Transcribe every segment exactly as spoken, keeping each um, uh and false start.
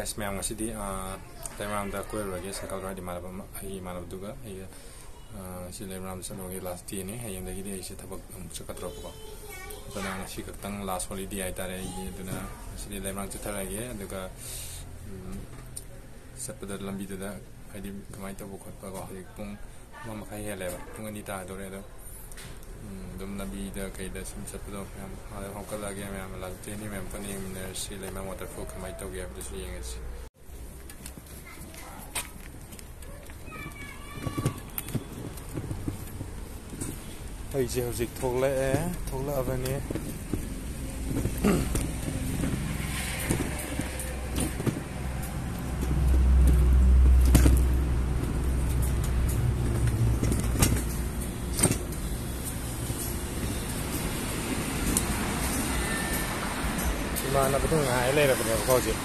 ꯑꯁ, ꯃꯌꯥꯝ, ꯉꯁꯤꯗꯤ, ꯑꯥ, ꯂꯩꯃꯔꯥꯝꯗ ꯀꯣꯏꯔꯨꯔꯒꯦ꯫ ꯁꯥꯏꯀꯜ ꯔꯥꯏꯗ ꯏꯃꯥꯟꯅꯕ ꯑꯃ, ꯑꯩꯒꯤ ꯏꯃꯥꯟꯅꯕꯗꯨꯒ ꯑꯩꯒ, ꯑꯥ, ꯉꯁꯤ ꯂꯩꯃꯔꯥꯝꯗ ꯆꯠꯂꯨꯔꯒꯦ꯫ ꯂꯥꯁ ꯗꯦꯅꯤ꯫ ꯍꯌꯦꯡꯗꯒꯤꯗꯤ ꯑꯩꯁꯦ ꯊꯕꯛ ꯑꯃꯨꯛ ꯆꯠꯀꯗꯧꯔꯕꯀꯣ꯫ ꯑꯗꯨꯅ ꯉꯁꯤ ꯈꯛꯇꯪ ꯂꯥꯁ ꯍꯣꯂꯤꯗꯦ ꯍꯥꯏꯇꯥꯔꯦ ꯑꯩꯒꯤ꯫ ꯑꯗꯨꯅ ꯉꯁꯤꯗꯤ ꯂꯩꯃꯔꯥꯝ ꯆꯠꯊꯔꯒꯦ꯫ ꯑꯗꯨꯒ, ꯎꯝ, ꯆꯠꯄꯗ ꯂꯝꯕꯤꯗꯨꯗ ꯍꯥꯏꯗꯤ ꯀꯃꯥꯏꯅ ꯇꯧꯕ ꯈꯣꯠꯄꯀꯣ꯫ ꯍꯧꯖꯤꯛ ꯄꯨꯡ ꯑꯃ ꯃꯈꯥꯏ ꯍꯦꯜꯂꯦꯕ, ꯄꯨꯡ ꯑꯅꯤ ꯇꯥꯗꯣꯔꯦ꯫ ꯑꯗꯣ, ꯎꯝ, ꯑꯗꯨꯝ ꯂꯝꯕꯤꯗ ꯀꯩꯗ ꯁꯨꯝ ꯆꯠꯄꯗꯣ ꯃꯌꯥꯝ ꯍꯧꯒꯠꯂꯛꯑꯒꯦ꯫ ꯃꯌꯥꯝ ꯂꯥꯁ ꯗꯦꯅꯤ꯫ ꯃꯌꯥꯝ ꯄꯨꯟꯅ ꯌꯦꯡꯃꯤꯟꯅꯔꯁꯤ꯫ ꯂꯩꯃꯔꯥꯝ ꯋꯥꯇꯔꯐꯣꯜ ꯀꯃꯥꯏꯅ ꯇꯧꯒꯦ ꯍꯥꯏꯕꯗꯨꯁꯨ ꯌꯦꯡꯉꯁꯤ꯫ ꯑꯩꯁꯦ ꯍꯧꯖꯤꯛ ꯊꯣꯛꯂꯛꯑꯦ, ꯊꯣꯛꯂꯛꯑꯕꯅꯤ꯫ ꯏꯃꯥꯟꯅꯕꯗꯣ ꯉꯥꯏ ꯂꯩꯔꯕꯅꯦꯕꯀꯣ ꯍꯧꯖꯤꯛ꯫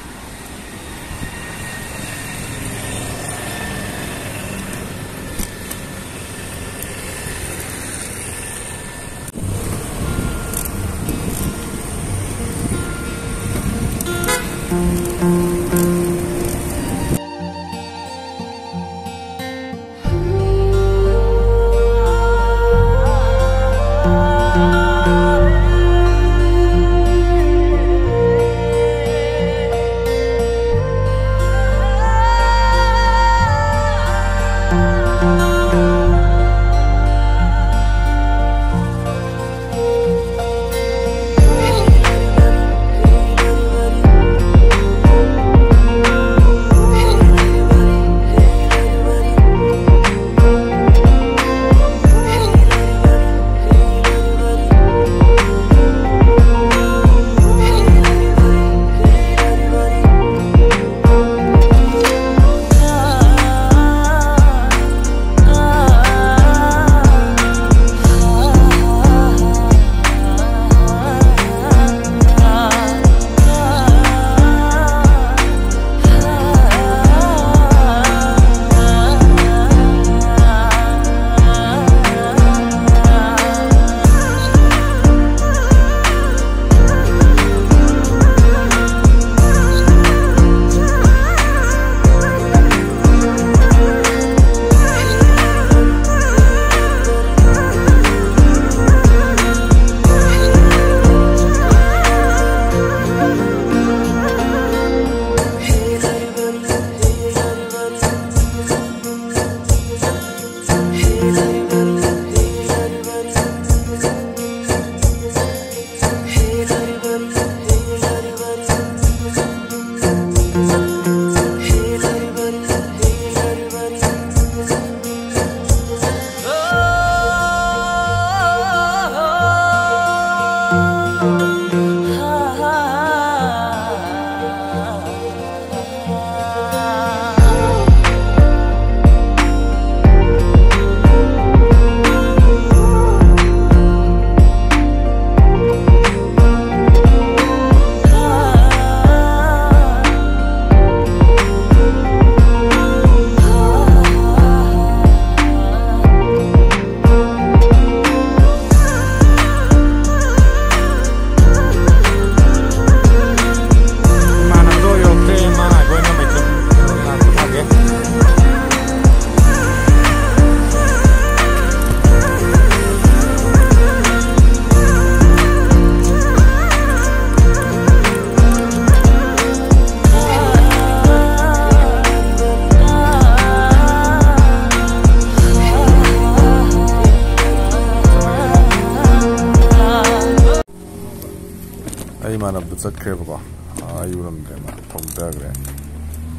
ꯑꯩ ꯏꯃꯥꯟꯅꯕꯗꯨ ꯆꯠꯈ꯭ꯔꯦꯕꯀꯣ꯫ ꯑꯥ, ꯑꯩ ꯎꯔꯝꯗ꯭ꯔꯦ, ꯃꯥ ꯊꯧꯊꯈ꯭ꯔꯦ꯫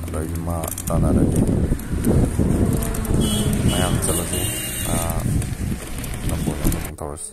ꯑꯗꯣ ꯑꯩꯁꯨ ꯃꯥ ꯇꯥꯟꯅꯔꯒꯦ꯫ ꯃꯌꯥꯝ ꯆꯠꯂꯁꯤ꯫ ꯑꯥ, ꯅꯝꯕꯣꯜ ꯂꯣꯝꯗ ꯑꯃꯨꯛ ꯊꯧꯔꯁꯤ꯫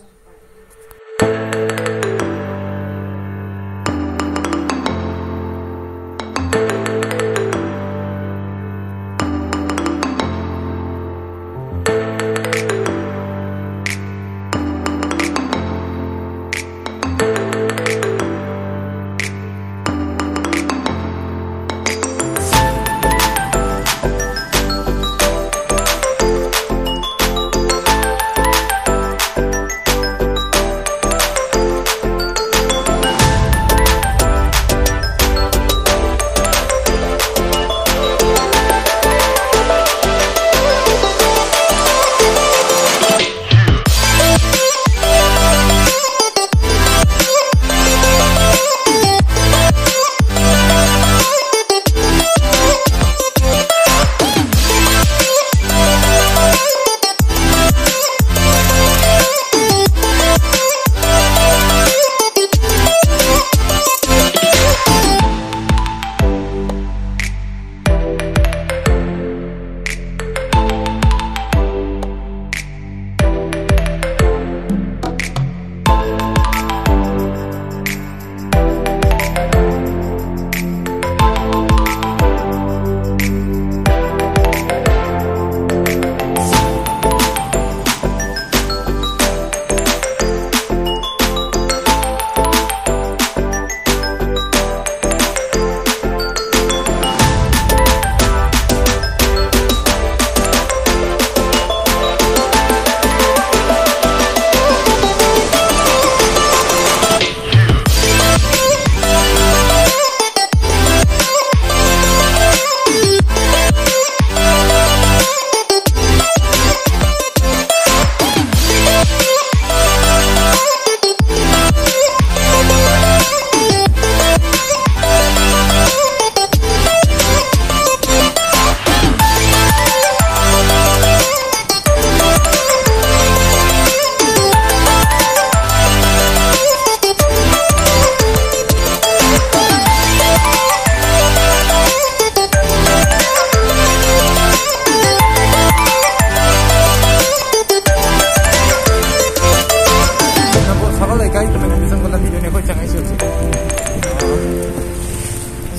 ꯆꯪꯕ ꯂꯝꯕꯤꯗꯨꯅꯦ ꯑꯩꯈꯣꯏ ꯆꯪꯉꯛꯏꯁꯦ ꯍꯧꯖꯤꯛ꯫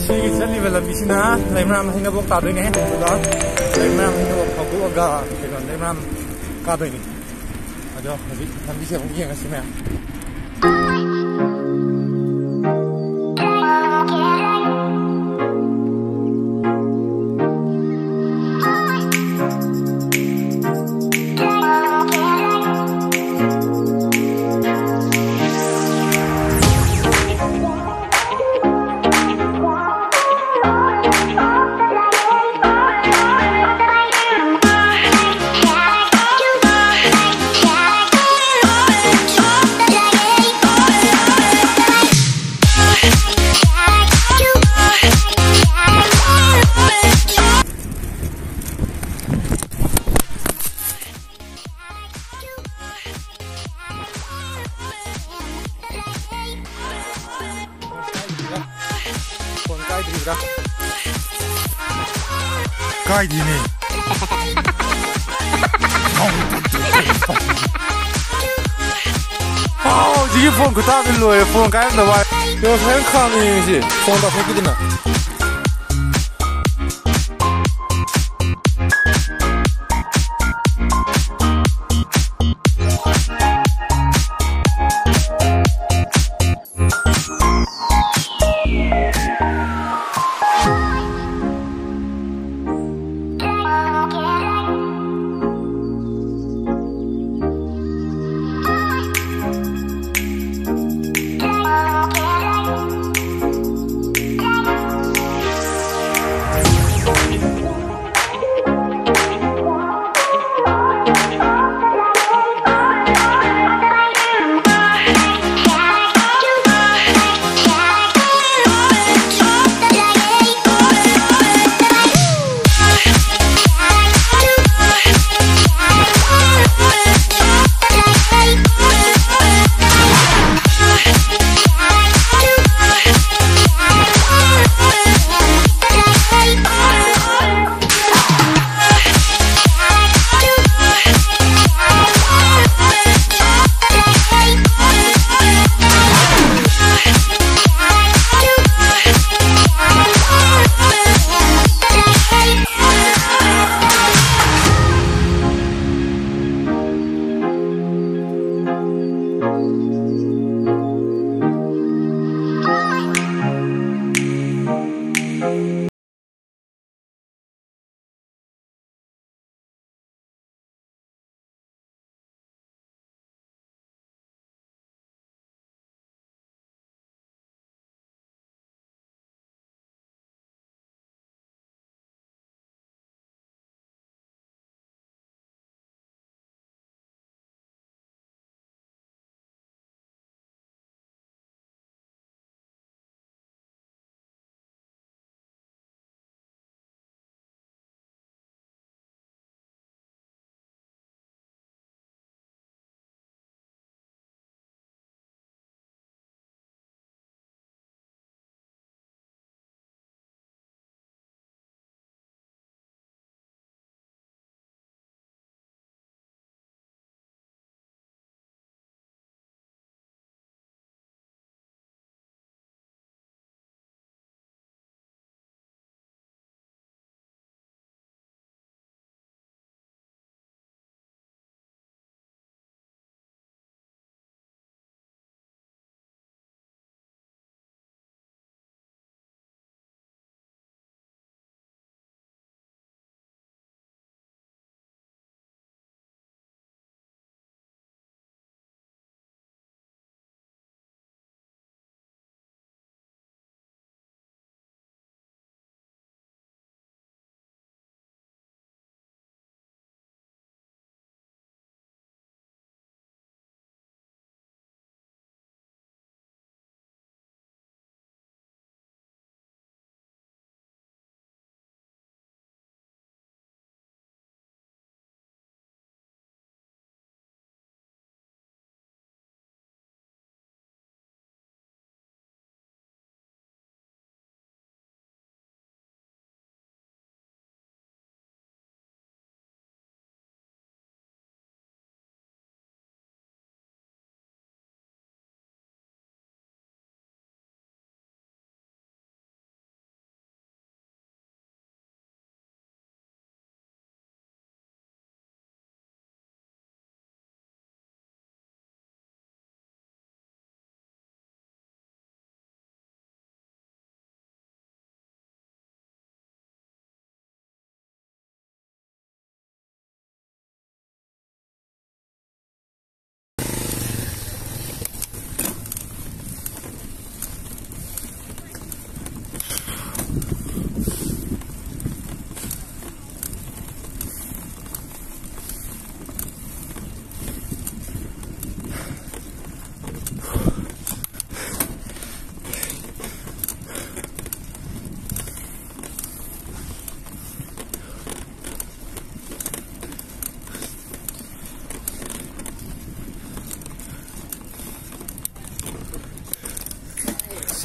ꯁꯤꯒꯤ ꯆꯠꯂꯤꯕ ꯂꯝꯕꯤꯁꯤꯅ ꯂꯩꯃꯔꯥꯝ ꯍꯩꯅꯧꯕꯣꯛ ꯇꯥꯗꯣꯏꯅꯦ, ꯑꯗꯨꯒ ꯂꯩꯃꯔꯥꯝ ꯍꯩꯅꯧꯕꯣꯛ ꯐꯥꯎꯗꯣꯛꯑꯒ ꯀꯩꯅꯣ, ꯂꯩꯃꯔꯥꯝ ꯀꯥꯗꯣꯏꯅꯦ꯫ ꯑꯗꯣ ꯍꯧꯖꯤꯛ ꯂꯝꯕꯤꯁꯦ ꯑꯃꯨꯛ ꯌꯦꯡꯉꯁꯤ ꯃꯌꯥꯝ꯫ ꯐꯣꯟ ꯀꯥꯏꯗ꯭ꯔꯤꯕ꯭ꯔꯥ? ꯀꯥꯏꯗꯦꯅꯦ꯫ ꯑꯥꯎ, ꯍꯧꯖꯤꯛꯀꯤ ꯐꯣꯟ ꯈꯨꯇꯥꯗꯨ ꯂꯣꯏꯔꯦ꯫ ꯐꯣꯟ ꯀꯥꯏꯔꯝꯗꯕ ꯋꯥꯅꯤ꯫ ꯌꯣ, ꯁꯨꯃꯥꯏꯅ ꯈꯥꯝꯃꯤ ꯌꯦꯡꯉꯤꯁꯤ꯫ ꯐꯣꯟ ꯇꯥꯊꯣꯛꯈꯤꯗꯅ꯫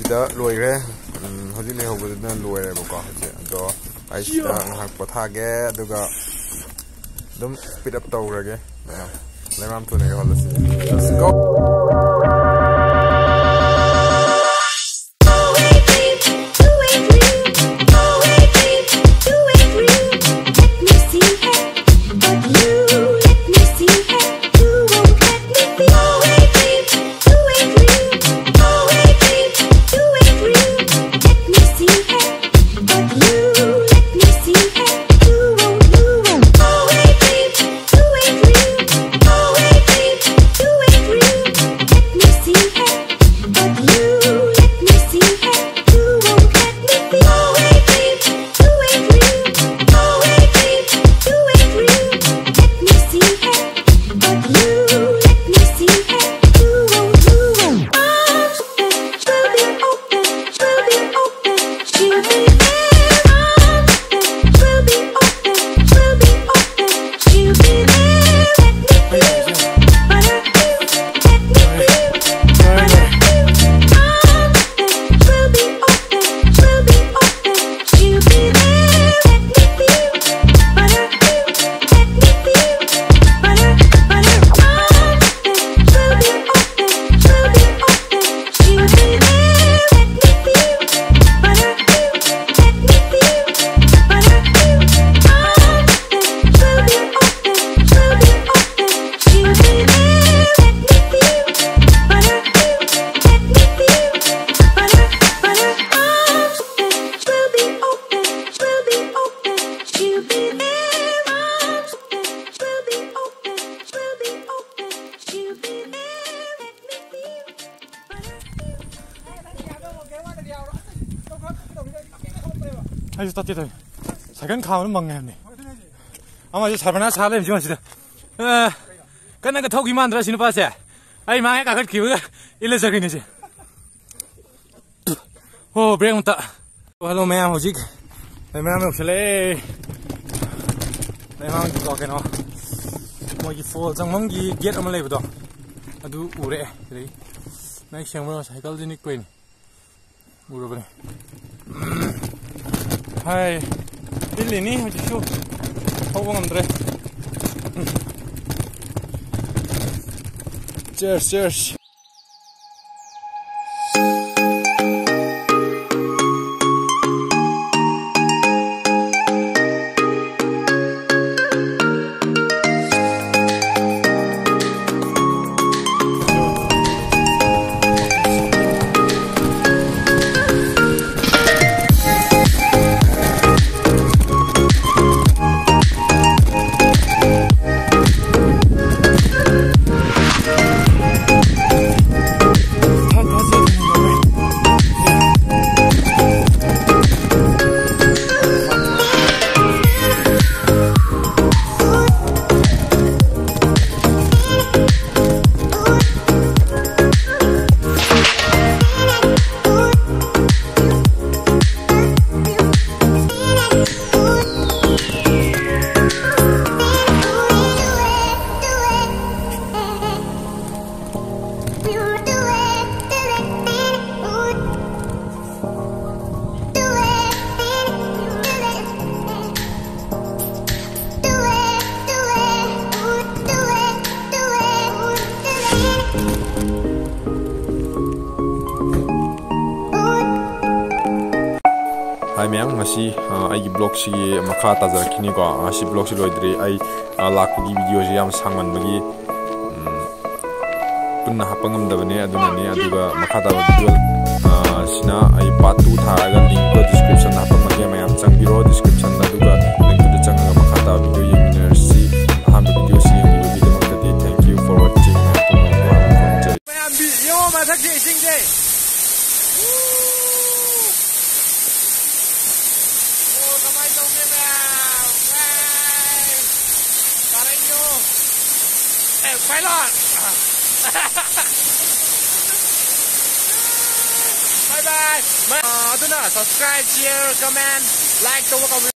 ꯁꯤꯗ ꯂꯣꯏꯈ꯭ꯔꯦ꯫ ꯎꯝ, ꯍꯧꯖꯤꯛ ꯂꯩꯍꯧꯕꯗꯨꯅ ꯂꯣꯏꯔꯦꯕꯀꯣ꯫ ꯍꯧꯖꯤꯛ ꯑꯗꯣ ꯑꯩ ꯁꯤꯗ ꯉꯥꯏꯍꯥꯛ ꯄꯣꯊꯥꯒꯦ, ꯑꯗꯨꯒ ꯑꯗꯨꯝ ꯄꯤꯛ ꯑꯞ ꯇꯧꯔꯒꯦ꯫ ꯃꯌꯥꯝ ꯂꯩꯃꯔꯥꯝ ꯊꯨꯅ ꯌꯧꯍꯜꯂꯁꯤ꯫ Let's go! ꯑꯩꯁꯨ ꯇꯠꯀꯦ ꯇꯧꯋꯤ꯫ ꯁꯥꯏꯀꯜ ꯈꯥꯝꯕꯅ ꯃꯪꯉꯦ ꯍꯥꯏꯕꯅꯤ꯫ ꯑꯃꯁꯨ ꯁꯔꯕꯅꯥꯁ ꯁꯥ ꯂꯩꯕꯁꯤ ꯃꯁꯤꯗ꯫ ꯑ, ꯀꯟꯅꯒ ꯊꯧꯈꯤ ꯃꯥꯟꯗ꯭ꯔꯥ ꯁꯤ ꯅꯨꯄꯥꯁꯦ? ꯑꯩ ꯃꯥ ꯍꯦꯛ ꯀꯥꯈꯠꯈꯤꯕꯒ ꯏꯜꯂ ꯆꯠꯈ꯭ꯔꯤꯅꯦ ꯁꯦ꯫ ꯑꯣ, ꯕ꯭ꯔꯦꯛ ꯑꯃꯨꯛꯇ꯫ ꯍꯜꯂꯣ ꯃꯌꯥꯝ, ꯍꯧꯖꯤꯛ ꯃꯌꯥꯝ ꯌꯧꯁꯜꯂꯛꯑꯦ꯫ ꯂꯩꯃꯔꯥꯝꯒꯤꯀꯣ, ꯀꯩꯅꯣ, ꯃꯣꯏꯒꯤ ꯐꯣꯜ ꯆꯪꯐꯝꯒꯤ ꯒꯦꯠ ꯑꯃ ꯂꯩꯕꯗꯣ, ꯑꯗꯨ ꯎꯔꯦ꯫ ꯁꯤꯗꯩ ꯅꯪ ꯁꯦꯡꯕ꯭ꯔꯣ? ꯁꯥꯏꯀꯜꯁꯤ ꯅꯤꯛꯄꯩꯅꯤ꯫ ꯎꯔꯕꯅꯦ꯫ ꯍꯥꯏ, ꯏꯜꯂꯤꯅꯤ ꯍꯧꯖꯤꯛꯁꯨ꯫ ꯊꯧꯕ ꯉꯝꯗ꯭ꯔꯦ꯫ Cheers, cheers. Hi ꯃꯌꯥꯝ, ꯉꯁꯤ, ꯑ, ꯑꯩꯒꯤ vlogꯁꯤꯒꯤ ꯃꯈꯥ ꯇꯥꯖꯔꯛꯈꯤꯅꯤꯀꯣ꯫ ꯉꯁꯤ vlogꯁꯤ ꯂꯣꯏꯗ꯭ꯔꯤ꯫ ꯑꯩ, ꯑ, ꯂꯥꯛꯄꯒꯤ videoꯁꯤ ꯌꯥꯝ ꯁꯥꯡꯃꯟꯕꯒꯤ, ꯎꯝ, ꯄꯨꯟꯅ ꯍꯥꯞꯄ ꯉꯝꯗꯕꯅꯦ, ꯑꯗꯨꯅꯅꯦ꯫ ꯑꯗꯨꯒ ꯃꯈꯥ ꯇꯥꯕ video, ꯑ, ꯁꯤꯅ ꯑꯩ part two ꯊꯥꯔꯒ linkꯇꯣ descriptionꯗ ꯍꯥꯞꯄꯝꯃꯒꯦ, ꯃꯌꯥꯝ ꯆꯪꯕꯤꯔꯣ descriptionꯗ, ꯑꯗꯨꯒ linkꯇꯨꯗ ꯆꯪꯉꯒ ꯃꯈꯥ ꯇꯥꯕ video ꯌꯦꯡꯃꯤꯟꯅꯔꯁꯤ꯫ ꯑꯍꯥꯟꯕ videoꯁꯤ ꯌꯦꯡꯕꯤꯕꯒꯤꯗꯃꯛꯇꯗꯤ thank you for watching꯫ ꯃꯌꯥꯝ ꯄꯨꯝꯅꯃꯛꯄꯨ ꯌꯥꯝꯅ ꯈꯨꯔꯨꯝꯖꯔꯤ꯫ ꯃꯌꯥꯝ ꯕꯤ-, ꯌꯦꯡꯉꯣ ꯃꯊꯛꯁꯦ ꯏꯁꯤꯡꯁꯦ꯫ ꯑꯣ, ꯀꯃꯥꯏ ꯇꯧꯒꯦ ꯃꯌꯥꯝ? ꯋꯥꯏ꯫ ꯀꯥꯔꯩꯌꯣ꯫ ꯑꯦ, pilot꯫ Bye bye꯫ ꯃ-, ꯑꯗꯨꯅ subscribe, share, comment, like ꯇꯧꯕ ꯀꯥꯎꯕꯤꯌꯨ꯫